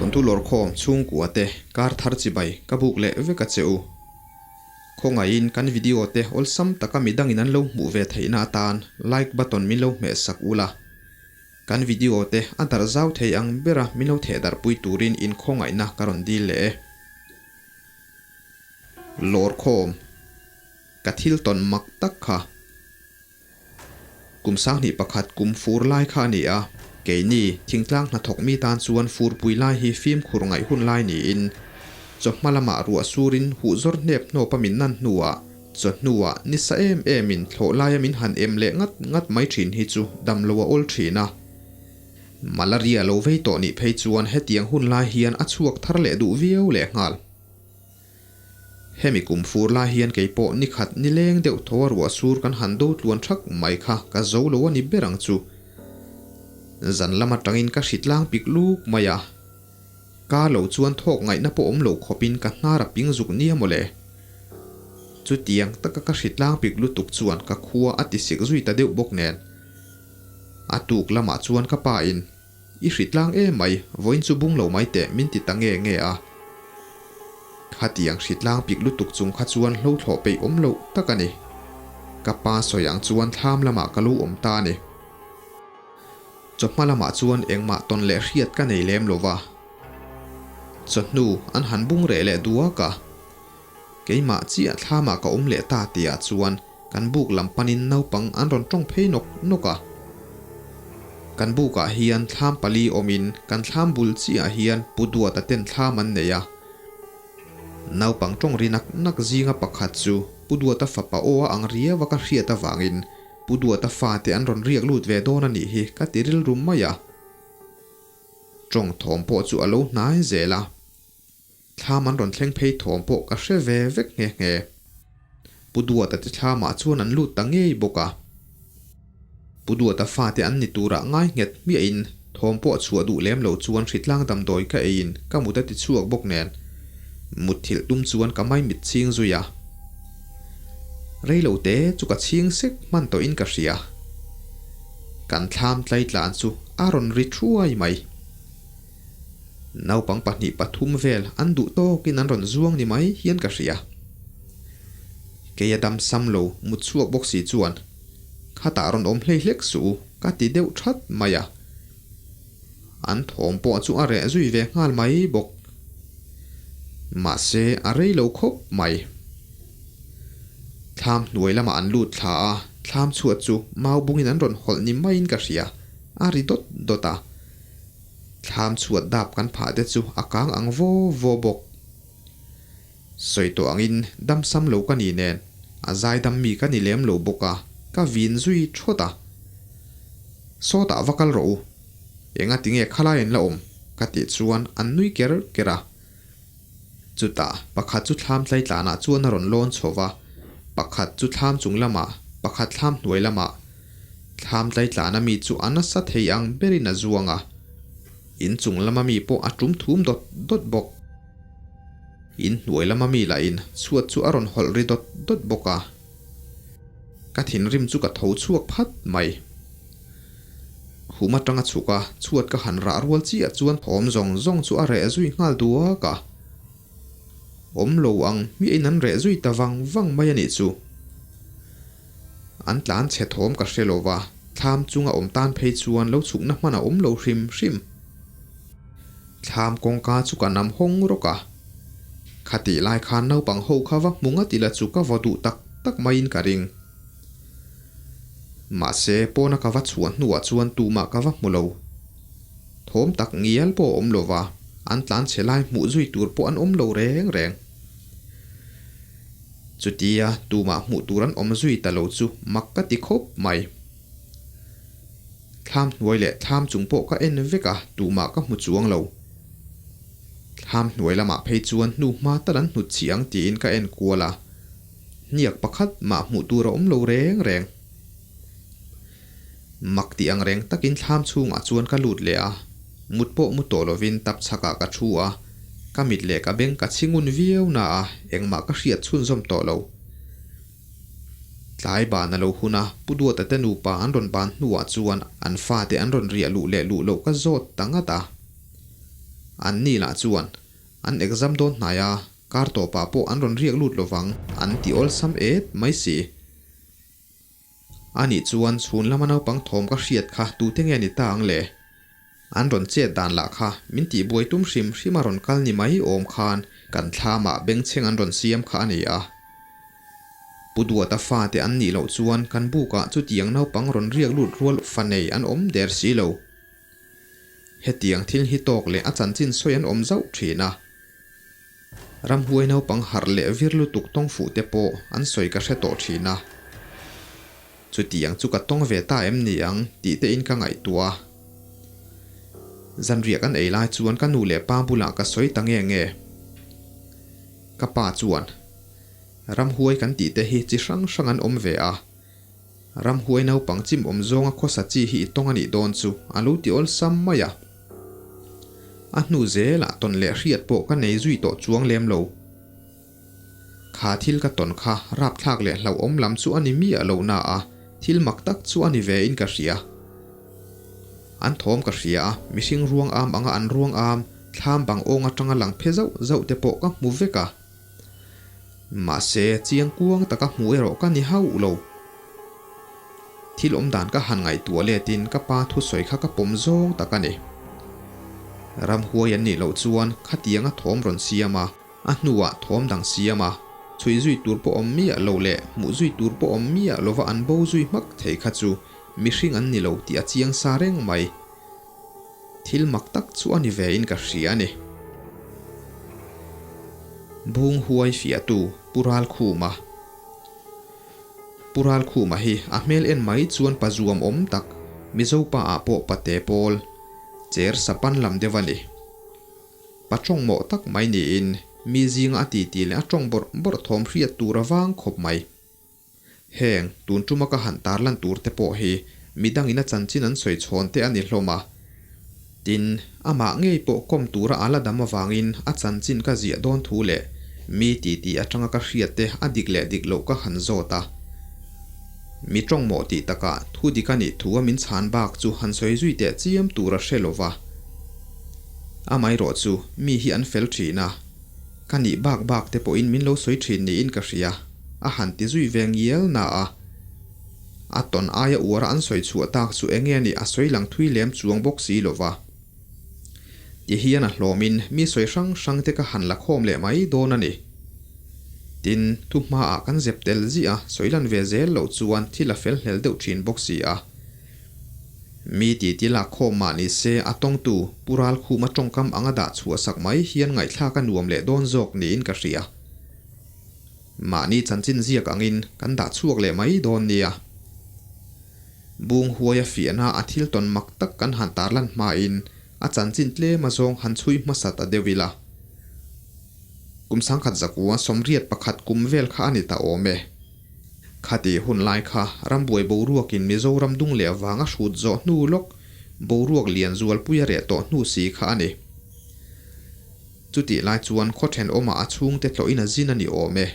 Thawnthu lawrkhawm chhungkua te kar thar chibai ka buk leh vek a che u. Khawngaihin kan video te awlsam taka midangin an lo hmuh ve theihna atan like button min lo hmeh sak ula. Kan video te a darh zau thei ang bera min lo theh darh pui turin in khawngaihna ka rawn dil leh e. Lawrkhawm ka thil tawn mak tak kha. Kum 21 kum fur lai kha a ni a, keini thingtlang hnathawk mi tan chuan furpui lai hi fimkhur ngaih hun lai niin chawhma lamah ruah surin huh zawr hnep hnawp a min nan hnuah chawhnuah ni sa em emin thlawh laia min han em leh ngat ngat mai thin hi chu dam lo a awl thin a. Malaria lo vei tawh nih phei chuan hetiang hun lai hian a chhuak thar leh duh viau lehnghal. Hemi kum fur lai hian kei pawh ni khat ni leng deuh tho a ruah sur kan han do tluan thak mai kha ka zo lo a ni ber ang chu. Zan lam atangin ka hrit lang pik luk mai a. Ka lo chuan thawk ngaihna pawh awm lo khawpin ka hnar a ping zuk nia mawle. Chutiang taka ka hrit lang pik lutuk chuan ka khua a ti sik zui ta deuh bawk nen. A tuk lamah chuan ka pa in. I hrit tlang em mai, vawiin chu bung lo mai teh min ti ta nge nge a. Khatiang hrit tlang pik lutuk chung kha chuan hlo thlawh peih awm loh tak a ni. Ka pa sawi ang chuan thlam lamah ka lo awm ta a ni. Chawhma lamah chuan engmah tawn leh hriat ka nei lem lo va. Chawhnu an han bung reh leh duak a. Keimah chiah thlamah ka awm leh ta tihah chuan Kan buk lam panin naupang an rawn tawng phei nawk nawk a. Kan bukah hian thlam pali awmin kan thlam bul chiah hian Pu Duata ten thlam an nei a. Naupang tawng ri nak nak zinga pakhat chu Pu Duata fapa aw a ang riau a ka hriat avangin Pu Duata fate an rawn riak lut ve dawn a nih hi ka ti rilru mai a. Tawng thawm pawh chu a lo hnai zel a. Thlam an rawn thleng phei thawm pawh ka hre ve vek nghe nghe. Pu Duata te thlamah chuan an lut ta ngei bawk a. Pu Duata fate an ni turah ngai nghet hmiahin thawm pawh chhuah duh lem lo chuan hritlang damdawi ka eiin ka mut a ti chhuak bawk nen mutthilh tum chuan ka maimit chhing zui a. Reilo te chu ka chhing sek hman tawhin ka hria. Kan thlam tlaitlan chu a rawn ri thuai mai. Naupang pahnih pathum vel an duh tawkin an rawn zuang ni mai hian ka hria. Kei a dam sam lo mut chhuak bawk si chuan khatah rawn awm hlei hlek suh u ka ti deuh that mai a. An thawm pawh chu a reh zui ve nghal mai bawk. Mahse a rei lo khawp mai. Thlam hnuai lamah an lut thla a, thlam chhuat chu mau bungin an rawn hawlh ni maiin ka hria, a ri dawt dawt a. Thlam chhuat dap kan phah te chu a kang ang vaw vaw bawk. Sawi tawh angin dam sam lo ka ni nen a zai dam mi ka ni lem lo bawk a, ka vin zui thawt a. Sawtah va kal rawh u. Enga tinge khalai an la awm? ka tih chuan an nui ker ker a. Chutah pakhat chu thlam tlaitlanah chuan a rawn lawn chho va, pakhat chu thlam chung lamah, pakhat thlam hnuai lamah. Thlam tlaitlana mi chu a nasa thei ang berin a zuang a, in chung lama mi pawh a tum thum dawt dawt bawk. In hnuai lama mi lahin chhuat chu a rawn hawlh ri dawt dawt bawk a. Ka thinrim chu ka tho chhuak phat mai. Khum atanga chhuk a, chhuat ka han rah rual chiah chuan thawm zawng zawng chu a reh zui nghal duak a. Awm lo ang hmiahin an reh zui ta vang vang mai a nih chu. An tlan chhe thawm ka hre lo va, thlam chunga awm tan phei chuan lo chhukna hman a awm lo hrim hrim. Thlam kawngka chu ka nam hawng rawk a. Khatih lai khan naupang ho kha va hmu ngat ila chu ka vaw duh tak tak maiin ka ring. Mahse, pawna ka va chhuah hnuah chuan tumah ka va hmu lo. Thawm tak ngial pawh a awm lo va, an tlan chhe lai hmuh zui tur pawh an awm lo reng reng. Chutia tumah hmuh tur an awm zui ta lo chu mak ka ti khawp mai. Thlam hnuai leh thlam chung pawh ka en vek a, tumah ka hmu chuang lo. Thlam hnuai lamah phei chuan hnu hma tal an hnut chih ang tiin ka en kual a, hniak pakhat mah hmuh tur a awm lo reng reng. Mak tih ang reng takin thlam chhungah chuan ka lut leh a, mut pawh mu tawh lovin tap chhakah ka thu a, ka mit leh ka beng ka chhingun viau na a, engmah ka hriat chhunzawm tawh lo. Tlai ban a lo hun a, Pu Duata te nupa an rawn ban hnuah chuan an fate an rawn riah luh leh luh loh ka zawt ta ngat a. An ni lah chuan an exam dawn hnai a, kar tawpah pawh an rawn riak lut lovang an ti awlsam et mai si. Anih chuan chhun lama naupang thawm ka hriat kha tute nge ni ta ang le? An rawn chet dan lah kha min tihbuai tum hrim hrim a rawn kal ni mai awm khan kan thlamah bengchheng an rawn siam kha a ni a. Pu Duata fate an nih loh chuan kan bukah chutiang naupang rawn riak lut rual fa nei an awm der si lo. Hetiang thil hi tawk leh a chanchin sawi an awm zauh thin a. Ramhuai naupang harh leh vir lutuk tawng fuh te pawh an sawi ka hre tawh thin a. Chutiang chu ka tawng ve ta em ni ang tih te in ka ngaihtuah a. Zanriah kan ei lai chuan ka nu leh pa bulah ka sawi ta nge nge. Ka pa chuan, Ramhuai kan tih te hi chi hrang hrang an awm ve a. Ramhuai naupang chim awm zawnga khawsa chi hi i tawng a nih dawn chu a lo ti awlsam mai a. A hnu zelah tawn leh hriat pawh ka nei zui tawh chuang lem lo. Kha thil ka tawn kha rapthlak leh hlauhawm lam chu a ni miah lo na a, thil mak tak chu a ni ve in ka hria. An thawm ka hria a, mihring ruang am anga an ruang am, thlam bang awng atanga lang phe zauh zauh te pawh ka hmu vek a. Mahse, chiang kuang taka hmu erawh ka ni hauh lo. Thil awm dan ka han ngaihtuah letin ka pa thusawi kha ka pawm zawng tak a ni. Ramhuai an nih loh chuan khatianga thawm rawn siam a, a hnuah thawm dang siam a, chhui zui tur pawh awm miah lo leh hmuh zui tur pawh awm miah lova an bo zui hmak thei kha chu mihring an ni lo tih a chiang sa reng mai. Thil mak tak chu a ni ve in ka hria a ni. Bung huai fiahtu Pu Ralkhuma. Pu Ralkhuma hi a hmel en mai chuan pa zuam awm tak, Mizo pa ah pawh pate pawl, cher sapan lam deuh a ni. Pa tawng mawh tak mai niin mi zinga a titi leh a tawng bawrh bawrh thawm hriat tur a vang khawp mai. Heng, tun tuma ka han tarlan tur te pawh hi midangin a chanchin an sawi chhawn te a ni hlawm a. Tin, amah ngei pawh kawm tura a la dam avangin a chanchin ka ziah dawn thu leh mi titi atanga ka hriat te a dik leh dik loh ka han zawt a. Mi tawngmawh tih takah thu dik a nih thu a min chhan bak chu han sawi zui teh chiam tur a hre lo va. Amaherawh chu mi hi an fel thin a. Ka nih bak bak te pawhin min lo sawi thin niin ka hria, a han ti zui ve ngial na a. A tawn aia uara an sawi chhuah tak chu enge a nih a sawi lang thui lem chuang bawk si lo va. Ti hian a hlawmin mi sawi hrang hrang te ka han la khawm leh mai dawn a ni. Tin, thu hmaah kan zep tel ziah a, sawi lan ve zel loh chuan thil a fel hlel deuh thin bawk si a. Mi titi lak khawm mah ni se a tawngtu Pu Ralkhuma tawngkam anga dah chhuah sak mai hian ngaihthlak a nuam leh dawn zawk niin ka hria. Mahni chanchin ziak angin kan dah chhuak leh mai dawn nia. Bung huaia fiahna a thil tawn mak tak kan han tarlan hmain a chanchin tlem a zawng han chhui hmasa ta deuh ila. Kum sangkhat zakua 81 kum vel kha a ni ta awm e. Khati hun lai kha rambuai boruakin Mizoram dung leh vang a hrut zawh hnu lawk boruak lian zualpui a reh tawh hnu si kha a ni. Chutih lai chuan khaw thenawmah a chhungte tlawhin a zin a ni awm e.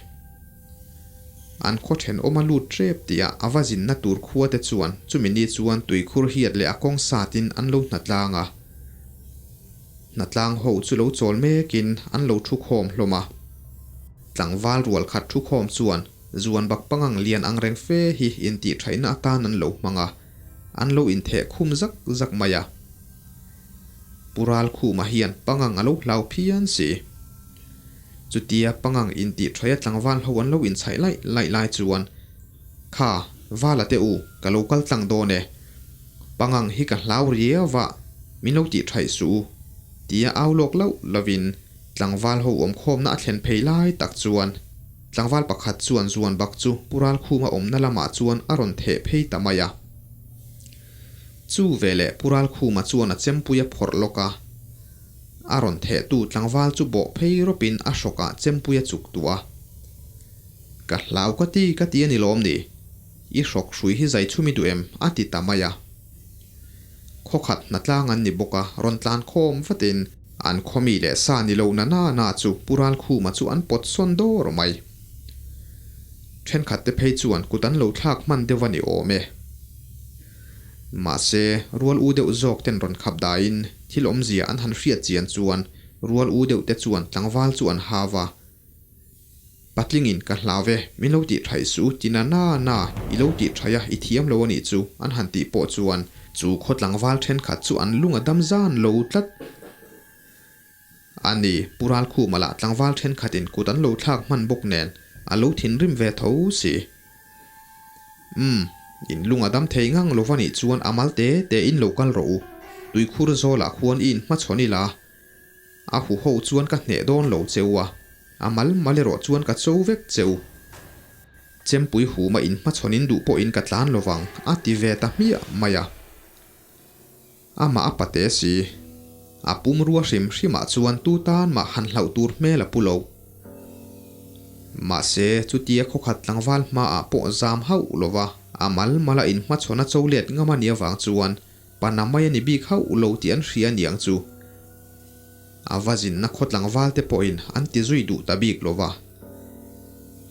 An khaw thenawma lut tep tihah a va zinna tur khuate chuan chumi ni chuan tuikhur hiat leh a kawng satin an lo hnatlang a. Hnatlang ho chu lo chawl mekin an lo thu khawm hlawm a. Tlangval rual khat thu khawm chuan zuan bak pangang lian ang reng fe hi intihṭhaihna atan an lo hmang a, an lo intheh khum zak zak mai a. Pu Ralkhuma hian pangang a lo hlau phian si. Chutia pangang intihṭhaih a tlangval ho an lo inchhaih laih laih lai chuan, Kha, Vala te u, ka lo kal tlang dawn e. Pangang hi ka hlau riau va, min lo tihṭhaih suh u, tia au lawk loh lovin tlangval ho awmkhawmna a thlen phei lai tak chuan tlangval pakhat chuan zuan bak chu Pu Ralkhuma awmna lamah chuan a rawn theh phei ta mai a. Chu veleh Pu Ralkhuma chuan a chempui a phawrh lawk a, a rawn thehtu tlangval chu bawh phei rawpin a hrawkah chempui a chuk tuah a. Ka hlau ka ti ka ti a ni lawm ni? I hrawk hrui hi zai chhum i duh em? a ti ta mai a. Khawkhat hnatlang an ni bawk a, rawn tlan khawm vatin an khawmi leh sa ni lo na na na chu Pu Ralkhuma chu an pawt sawn dawr mai. Thenkhat te phei chuan kut an lo thlak hman deuh a ni awm e. Mahse, rual u deuh zawk ten rawn khap daiin. Thil awmzia an han hriat chian chuan rual u deuh te chuan tlangval chu an hau a. Patlingin ka hlau e, min lo tih thaih suh u ti na na na, i lo tih thaih a, i thiam lo a nih chu, an han tih pawh chuan chu khaw tlangval thenkhat chu an lung a dam zan lo tlat a ni. Pu Ralkhuma lah tlangval thenkhatin kut an lo thlak hman bawk nen a lo thinrim ve tho si. Umm, in lung a dam thei ngang lo va nih chuan a mal te te in lo kal rawh u, tuikhur zawlah khuan i inhmachhawn ila, A hu ho chuan ka hneh dawn lo che u a, a mal mal erawh chuan ka cho vek che u. Chempui huma inhmachhawn in duh pawhin ka tlan lo vang, a ti ve ta hmiah mai a. Amah a pate si. A pumrua hrim hrimah chuan tu tan mah han hlauh tur hmel a pu lo. Mahse, chutia khawkhat tlangval hmaah pawh zam hauh lo va, a mal mala inhmachhawn a cho let ngam a nih avang chuan Pana mai a ni bik hauh lo tih an hria aniang chu. A va zinna khaw tlangval te pawhin an ti zui duh ta bik lo va.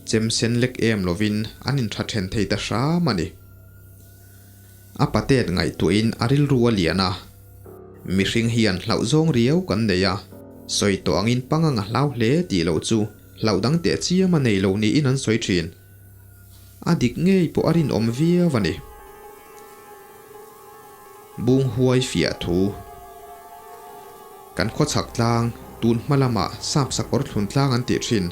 Chem sen lek em lovin an intha then thei ta hram a ni. A patet ngaihtuahin a rilru a lian a. Mihring hian hlauh zawng riau kan nei a, sawi tawh angin pangang a hlau hle tih loh chu hlauh dang teh chiam a nei lo niin an sawi thin. A dik ngei pawh a rinawm viau a ni. Bung huai fiah thu. Kan khawchhak tlang, tun hma lamah sap sakawr thlun tlang an tih thin.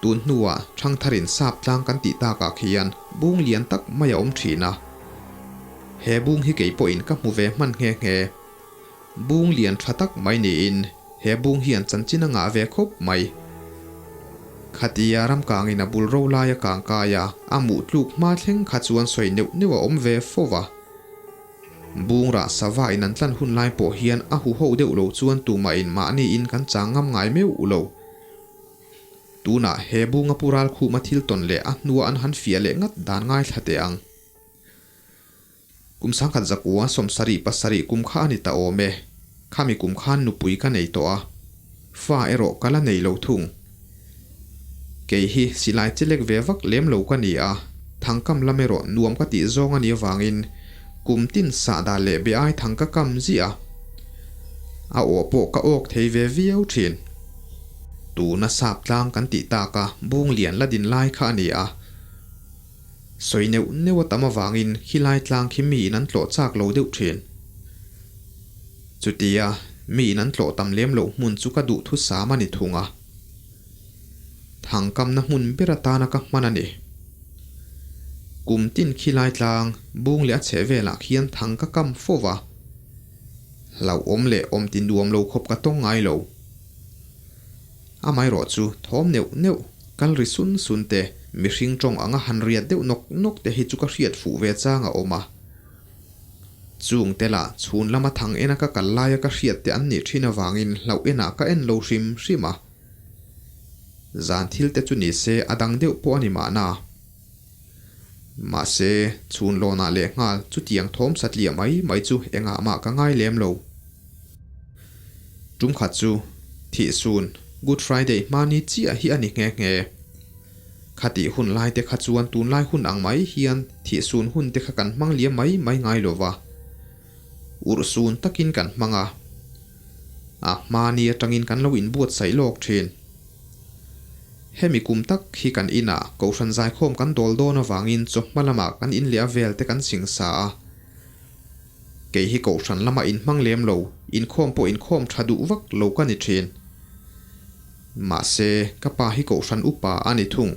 Tun hnuah Thangtharin sap tlang kan tih takah khian bung lian tak mai a awm thin a. He bung hi kei pawhin ka hmu ve hman nghe nghe. Bung lian tha tak mai niin he bung hian chanchin a ngah ve khawp mai. Khatia ramkangin a bul ro laia kang kai a, a muh tluk hma thleng kha chuan sawi neuh neuh a awm ve fo va. Bungrah sava in an tlan hun lai pawh hian a huho deuh lo chuan tumahin mahni in kan chang ngam ngai meuh lo. Tunah he bunga pu Ralkhuma thil tawn leh a hnua an han fiah leh ngat dan ngaithla teh ang. Kum 1970 kum kha a ni ta awm e. Khami kum khan nupui ka nei tawh a, fa erawh ka la nei lo thung. Kei hi silai chelek ve vak lem lo ka ni a, thangkam lam erawh nuam ka tih zawng a nih avangin kum tin sahdah leh be ai thang ka kam ziah a. A aw pawh ka awk thei ve viau thin. Tuna sap tlang kan tih taka bung lian la din lai kha a ni a. Sawi neuh neuh a tam avangin khilai tlang khi miin an tlawh chak lo deuh thin. Chutia miin an tlawh tam lem loh hmun chu ka duh thusam a ni thung a. Thangkamna hmun ber atana ka hman a ni. Kum tin khilai tlang bung leh a chheh velah khian thang ka kam fo va. Hlauhawm leh awm ti nuam lo khawp ka tawng ngai lo. Amaherawh chu thawm neuh neuh, kal ri sun sun te, mihring tawng anga han riat deuh nawk nawk te hi chu ka hriat fuh ve chang a awm a. Chung te lah chhun lama thang ena ka kal laia ka hriat te an nih thin avangin hlauh enah ka en lo hrim hrim a. Zan thil te chu ni se a dang deuh pawh a ni mahna. Mahse, chhun lawnah lehnghal chutiang thawm satliah mai mai chu engah mah ka ngai lem lo. Tum khat chu, thih sun, Good Friday hmani chiah hi a ni nghe nghe. Khatih hun lai te kha chuan tunlai hun ang mai hian thih sun hun te kha kan hmang liam mai mai ngai lo va. Urh sun takin kan hmang a. A hmani atangin kan lo inbuatsaih lawk thin. Hemi kum tak hi kan inah Kohhran zaikhawm kan dawl dawn avangin chawhma lamah kan in leh a vel te kan singsa a. Kei hi Kohhran lama inhmang lem lo, inkhawm pawh inkhawm tha duh vak lo ka ni thin. Mahse, ka pa hi Kohhran upa a ni thung.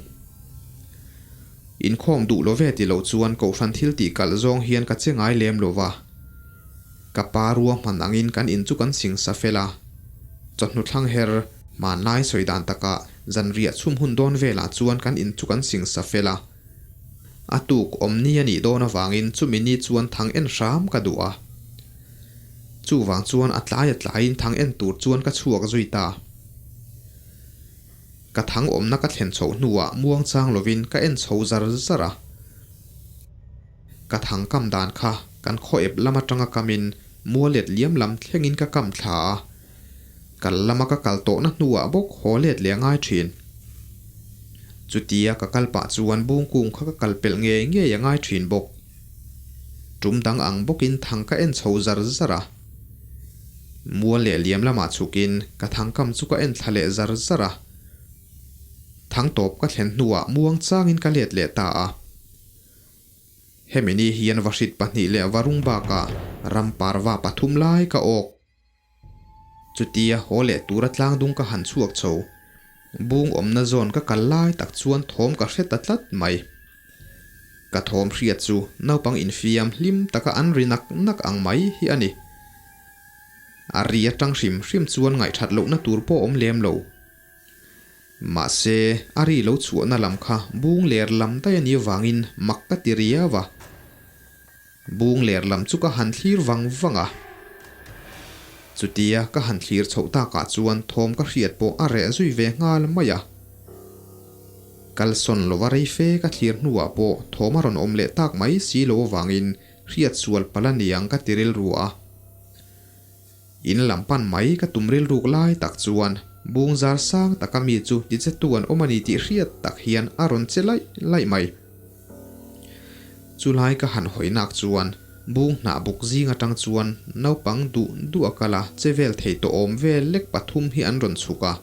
Inkhawm duh lo ve ti lo chuan Kohhran thil tih kalh zawng hian ka che ngai lem lo va. Ka pa ruahman angin kan in chu kan singsa fel a. Chawhnu thlang her, hmanlai sawi dan takah zanriah chhum hun dawn velah chuan kan in chu kan singsa fel a. A tuk awm ni a nih dawn avangin chumi ni chuan thang en hram ka duh a. Chuvang chuan a tlai a tlaiin thang en tur chuan ka chhuak zui ta. Ka thang awmna ka thlen chhoh hnuah muangchang lovin ka en chho zar zar a. Ka thang kam dan kha kan khaw ep lam atanga kamin mua let liam lam thlengin ka kam thla a. Kal lama ka kal tawhna hnuah bawk haw let leh a ngai thin. Chutia ka kal pah chuan bungkung kha ka kal pelh ngei ngei a ngai thin bawk. Tum dang ang bawkin thang ka en chho zar zar a. Mual leh liam lamah chhukin ka thangkam chu ka en thla leh zar zar a. Thang tawp ka thlen hnuah muang changin ka let leh ta a. Hemi ni hian vahrit pahnih leh varung bakah ram parva pathum lai ka awk. Chutia haw leh tura tlangdung ka han chhuak chho. Bung awmna zawn ka kal lai tak chuan thawm ka hre ta tlat mai. Ka thawm hriat chu naupang infiam hlim taka an ri nak nak ang mai hi a ni. A ri atang hrim hrim chuan ngaihthat lohna tur pawh awm lem lo. Mahse, a ri lo chhuahna lam kha bung ler lam daih a nih avangin mak ka ti riau a. Bung ler lam chu ka han thlir vang vang a. Chutia ka han thlir chhoh takah chuan thawm ka hriat pawh a reh zui ve nghal mai a. Kalsawn lova rei fe ka thlir hnuah pawh thawm a rawn awm leh tak mai si lo avangin hriat sual palh a niang ka ti rilru a. In lam pan mai ka tum rilruk lai tak chuan bung zar sang taka mi chu tichetu an awm a ni tih hriat tak hian a rawn che laih laih mai. Chulai ka han hawi nak chuan bung hnah buk zing atang chuan naupang duh duh a kal a che vel thei tawh awm vel lek pathum hi an rawn chhuk a.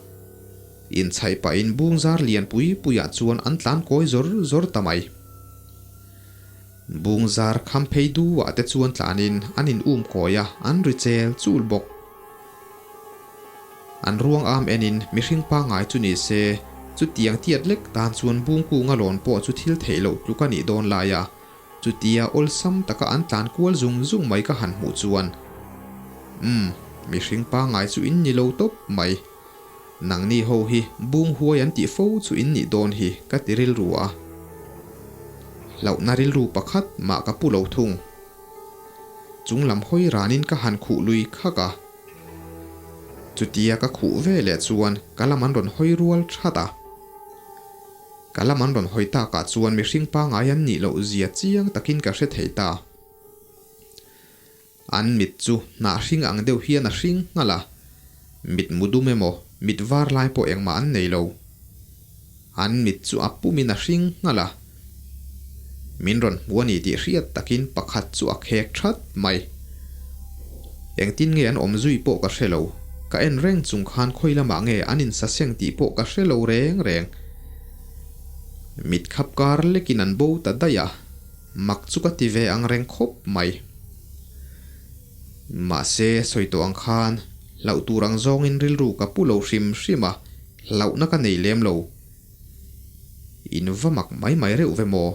Inchhaih pahin bung zar lian pui puiah chuan an tlan kawi zawr zawr ta mai. Bung zar kham phei duah te chuan tlanin an in um kawi a, an ri chel chul bawk. An ruang am enin mihring pangngai chu ni se, chutiang tiat lek tan chuan bung kunga lawn pawh chu thil theih loh tluk a nih dawn lai a, chutia awlsam taka an tlan kual zung zung mai ka han hmuh chuan, Umm, mihring pangngai chu in ni lo tawp mai. Nangni ho hi bung huai an tih fo chu in nih dawn hi ka ti rilru a. Hlauhna rilru pakhat mah ka pu lo thung. Chung lam hawi ranin ka han khuh lui khak a. Chutia ka khuh ve leh chuan ka lam an rawn hawi rual that a. Ka lam an rawn hawi takah chuan mihring pangngai an nih loh zia chiang takin ka hre thei ta. An mit chu hnah hring ang deuh hian a hring nghalh a, mit mu dum emaw mit var lai pawh engmah an nei lo. An mit chu a pumin a hring nghalh a, min rawn hmu a ni tih hriat takin pakhat chu a khek that mai. Engtin nge an awm zui pawh ka hre lo, ka en reng chung khan khawi lamah nge an insaseng tih pawh ka hre lo reng reng. Mit khap kar lekin an bo ta daih a. Mak chu ka ti ve ang reng khawp mai. Mahse, sawi tawh ang khan, hlauh tur ang zawngin rilru ka pu lo hrim hrim a, hlauhna ka nei lem lo. In va mak mai mai reuh ve maw?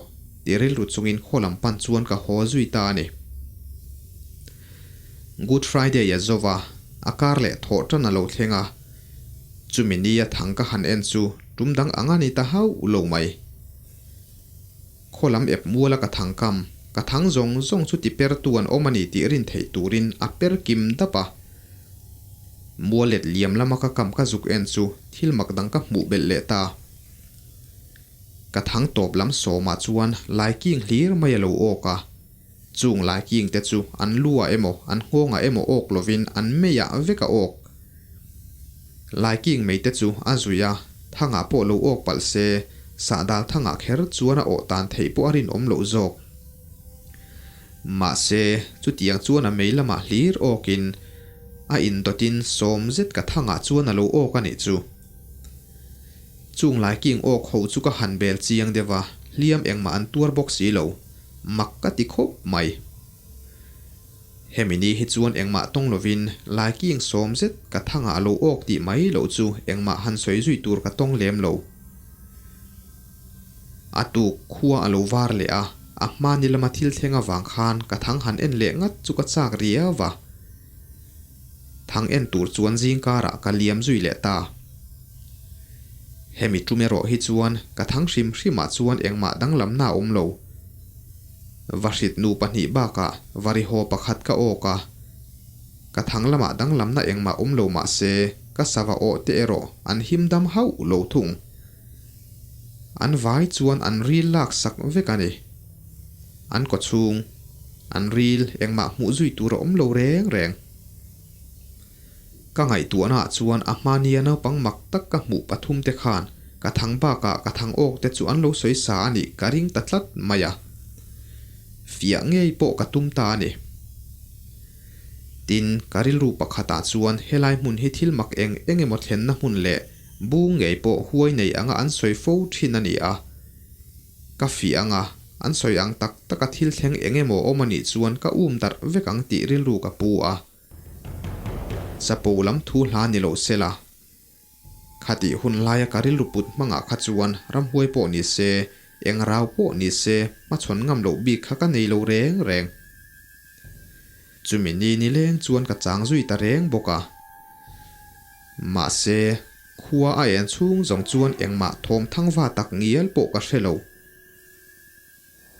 ti rilru chungin khaw lam pan chuan ka haw zui ta a ni. Good Friday a zo va, a kar leh thawh tan a lo thleng a. Chumi nia thang ka han en chu tum dang ang a ni ta hauh lo mai. Khaw lam ep muala ka thang kam, ka thang zawng zawng chu ti pertu an awm a ni tih rin theih turin a per kim dap a. Mual let liam lama ka kam ka zuk en chu thil mak dang ka hmuh belh leh ta. Ka thang tawp lam sawmah chuan laiking hlir mai a lo awk a. Chung laiking te chu an lu ah emaw an nghawng ah emaw awk lovin an meiah vek a awk. Laiking mei te chu a zui a, thangah pawh lo awk palh se, sahdal thangah kher chuan a awh tan theih pawh a rinawm loh zawk. Mahse, chutiang chuan a mei lamah hlir awkin a indawtin sawm zet ka thangah chuan a lo awk a nih chu. Chung laiking awk ho chu ka han bel chiang deuh a, hliam engmah an tuar bawk si lo. Mak ka ti khawp mai. Hemi ni hi chuan engmah tawng lovin laiking sawm zet ka thangah a lo awk tih mai loh chu engmah han sawi zui tur ka tawng lem lo. A tuk khua a lo var leh a, a hma ni lama thil thleng avang khan ka thang han en leh ngat chu ka chak riau va. Thang en tur chuan zing karah ka liam zui leh ta. Hemi tum erawh hi chuan ka thang hrim hrimah chuan engmah danglamna a awm lo. Vahrit nu pahnih bakah varihaw pakhat ka awk a, ka thang lamah danglamna engmah awm lo mah se ka sava awh te erawh an him dam hauh lo thung. An vai chuan an ril lak sak vek a ni. An kawchhung, an ril engmah hmuh zui tur a awm lo reng reng. Ka ngaihtuahnaah chuan a hmania naupang mak tak ka hmuh pathum te khan ka thang bakah ka thang awk te chu an lo sawi sa a nih ka ring ta tlat mai a. Fiah ngei pawh ka tum ta a ni. Tin, ka rilru pakhatah chuan helai hmun hi thil mak eng eng emaw thlenna hmun leh bung ngei pawh huai nei anga an sawi fo thin a ni a. Ka fih anga an sawi ang tak taka thil thleng eng emaw awm a nih chuan ka um darh vek ang tih rilru ka pu a. Chapo lam thu hla ni lo sela. Khatih hun laia ka rilru put hmangah kha chuan ramhuai pawh ni se, eng rau pawh ni se hmachhawn ngam loh bik kha ka nei lo reng reng. Chumi ni nileng chuan ka chang zui ta reng bawk a. Mahse, khua a en chhung zawng chuan engmah thawm thangva tak ngial pawh ka hre lo.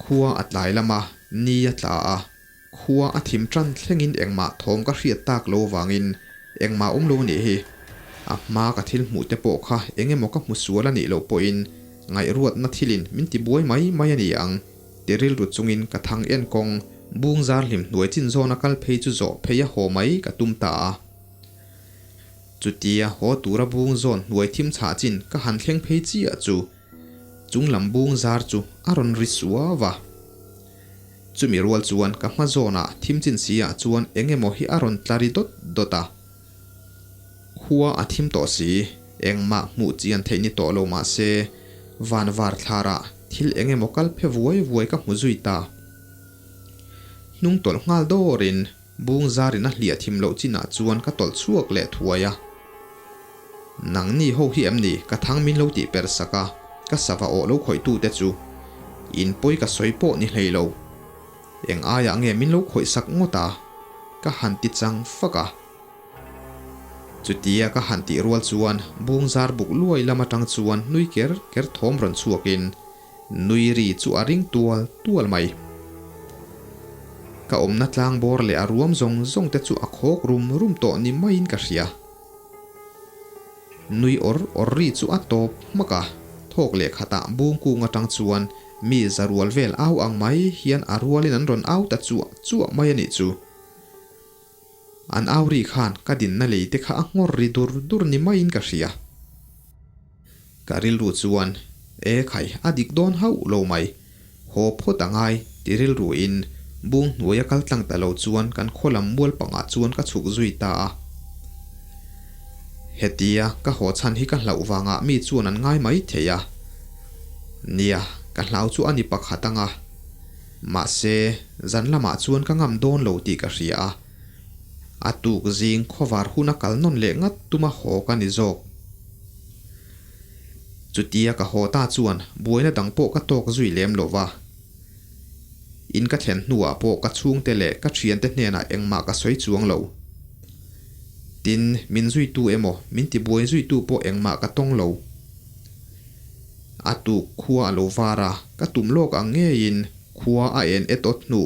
Khua a tlai lam a, ni a tla a, khua a thim tan thlengin engmah thawm ka hriat tak lo vangin engmah awm lo nih hi. A hma ka thil hmuh te pawh kha eng emaw ka hmu sual a nih loh pawhin ngaihruatna thilin min ti buai mai mai a ni ang ti rilru chungin ka thang en kawng bung zar hlim hnuai chin zawna kal phei chu zawh phei a haw mai ka tum ta a. Chutia haw tura bung zawn hnuai thim chhah chin ka han thleng phei chiah chu Chung lam bung zar chu a rawn ri suau a. Chumi rual chuan ka hma zawnah thim chin si ah chuan eng emaw hi a rawn tla ri dawt dawt a. Khua a thim tawh si, engmah hmuh chian theih ni tawh lo mah se, van var thlarah thil eng emaw kal phe vuai vuai ka hmu zui ta. Hnung tawlh nghal dawrin Bung zarin a hliah thim loh chinah chuan ka tawlh chhuak leh thuai a. Nangni ho hi em ni ka thang min lo tih per sak a, ka sava awh lo khawih tu te chu. In pawi ka sawi pawh ni hlei lo. Eng aiah nge min lo khawih sak ngawt a? Ka han ti chang fak a. Chutia ka han tih rual chuan bung zar buk luai lam atang chuan nui ker ker thawm rawn chhuakin Nui ri chu a ring tual tual mai. Ka awmna tlang bawr leh a ruam zawng zawng te chu a khawk rum rum tawh ni maiin ka hria. Nui awr awr ri chu a tawp hmak a, thawk leh khatah bung kung atang chuan mi za rual vel au ang mai hian a rualin an rawn au ta chuah chuah mai a nih chu. An au ri khan ka dinna lei te kha a nghawr ri dur dur ni maiin ka hria. Ka rilru chuan, E khai, a dik dawn hauh lo mai. Haw phawt a ngai, ti rilruin bung hnuaia kal tlang ta lo chuan kan khaw lam mual pangah chuan ka chhuk zui ta a. Hetia ka haw chhan hi ka hlauh vangah mi chuan an ngai mai thei a. Nia, ka hlau chu a ni pakhat anga. Mahse, zan lamah chuan ka ngam dawn lo tih ka hria a. A tuk zing khawvar huna kal nawn leh ngat tuma haw ka ni zawk. Chutia ka haw ta chuan buaina dang pawh ka tawk zui lem lo va. In ka thlen hnuah pawh ka chhungte leh ka thiante hnenah engmah ka sawi chuang lo. Tin, min zuitu emaw min tibuai zuitu pawh engmah ka tawng lo. A tuk khua a lo var a, ka tum lawk ang ngeiin khua a en et awt hnu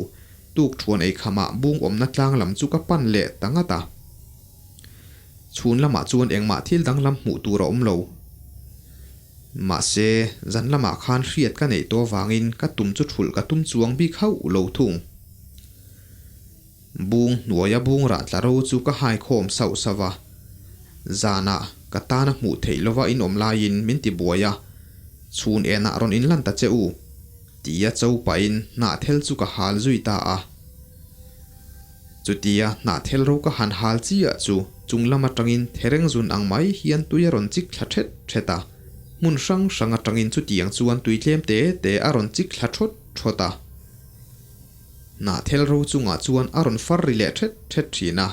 Tuk thuan ei khamah bung awmna tlang lam chu ka pan leh ta ngat a. Chhun lamah chuan engmah thil danglam hmuh tur a awm lo. Mahse, zan lamah khan hriat ka neih tawh avangin ka tum chu thulh ka tum chuang bik hauh lo thung. Bung hnuaia bung rah tla ro chu ka hai khawm sauh sauh a. Zanah ka tana hmuh theih lova in awm laiin min ti buai a, chhun enah rawn inlan ta che u. Tia cho pahin hnahthel chu ka hal zui ta a. Chutia hnahthel ro ka han hal chiah chu chung lam atangin thereng zun ang mai hian tui a rawn chik thla thet thet a. Hmun hrang hrang atangin chutiang chuan tui tlem te te a rawn chik thla thawt thawt a. Hnahthel ro chungah chuan a rawn far ri leh thet thet thin a.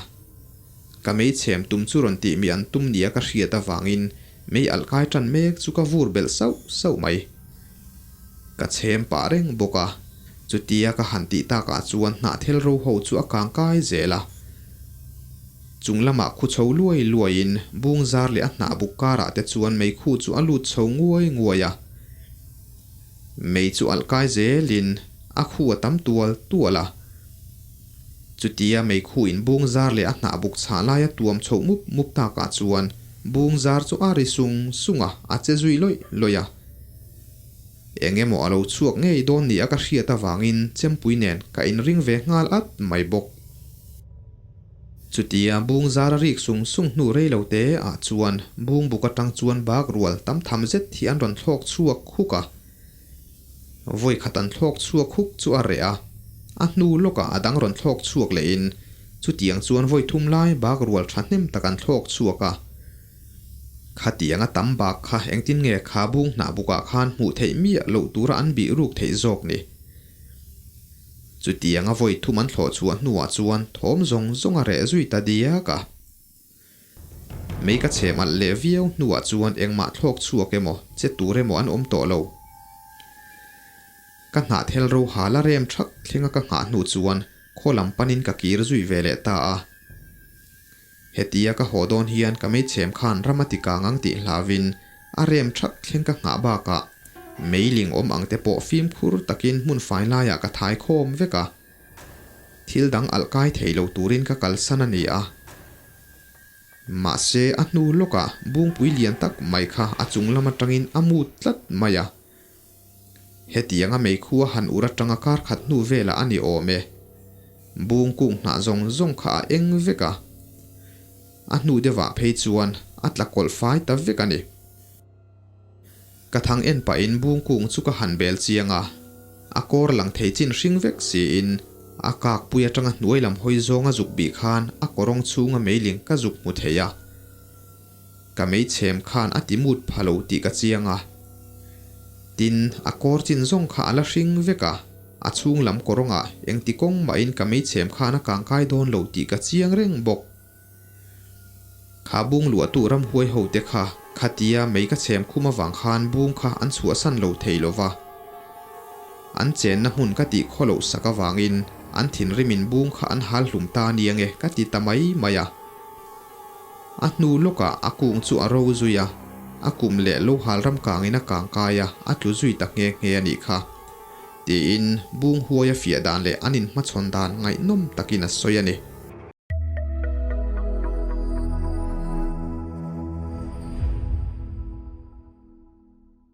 Ka mei chhem tum chu rawn tih mi an tum nia ka hriat avangin mei alh kai tan mek chu ka vur belh sauh sauh mai. Ka chhem pah reng bawk a, chutia ka han tih takah chuan hnahthel ro ho chu a kang kai zel a. Chung lamah khu chho luai luaiin bung zar leh a hnah buk karah te chuan meikhu chu a lut chho nguai nguai a. Mei chu alh kai zelin a khu a tam tual tual a. Chutia meikhu in bung zar leh a hnah buk chhah laia tuam chhoh mup mup takah chuan bung zar chu a ri sung sung a, a che zui lawih lawih a. Eng emaw a lo chhuak ngei dawn ni a ka hriat avangin chempui nen ka inring ve nghal at mai bawk. Chutia bung zar a rik sung sung hnu rei lo te ah chuan bung buk atang chuan bak rual tam tham zet hi an rawn thlawk chhuak huk a. Vawi khat an thlawk chhuak huk chu a reh a, a hnu lawkah a dang rawn thlawk chhuak lehin Chutiang chuan vawi thum lai bak rual thahnem tak an thlawk chhuak a. Khatianga tam bak kha engtin nge kha bung hnah bukah khan hmuh theih miah loh tura an bih ruk theih zawk ni? Chutianga vawi thum an thlawh chhuah hnuah chuan thawm zawng zawng a reh zui ta diak a. Mei ka chhem alh leh viau hnuah chuan engmah thlawk chhuak emaw, che tur emaw an awm tawh lo. Ka hnah thel ro hal a rem thak thlenga ka nghah hnu chuan khaw lam panin ka kir zui ve leh ta a. Hetia ka haw dawn hian ka meichhem khan ram a ti kang ang tih hlauhin a rem thak thleng ka nghah bakah meiling awm ang te pawh fimkhur takin hmun fai laiah ka thai khawm vek a. Thil dang alh kai thei lo turin ka kalsan a ni a. Mahse a hnu lawkah bungpui lian tak mai kha a chung lam atangin a mut tlat mai a. Hetianga meikhu a han ur atanga kar khat hnu velah a ni awm e. Bung kung hnah zawng zawng kha a eng vek a. A hnu deuhah phei chuan a tla kawlh fai ta vek a ni. Ka thang en pahin bung kung chu ka han bel chiang a. A kawr lang thei chin hring vek siin a kak pui atanga hnuai lam hawi zawnga zuk bih khan a kawrawng chhunga meiling ka zuk hmu thei a. Ka meichhem khan a ti mut pha lo tih ka chiang a. Tin, a kawr chin zawng kha a la hring vek a, a chhung lam kawrawngah engti kawng mahin ka meichhem khan a kangkai dawn lo tih ka chiang reng bawk. Kha bung luahtu ramhuai ho te kha khatia mei ka chhem khum avang khan bung kha an chhuahsan lo thei lo va. An chenna hmun ka tih khaw loh sak avangin an thinrimin bung kha an hal hlum ta aniang e ka ti ta mai mai a. A hnu lawkah a kung chu a ro zui a, a kum leh lo hal ram kangin a kang kai a, a tlu zui ta nghe nghe a nih kha. Tiin Bunghuaia fiah dan leh an inhmachhawn dan ngaihnawm takin a sawi a ni.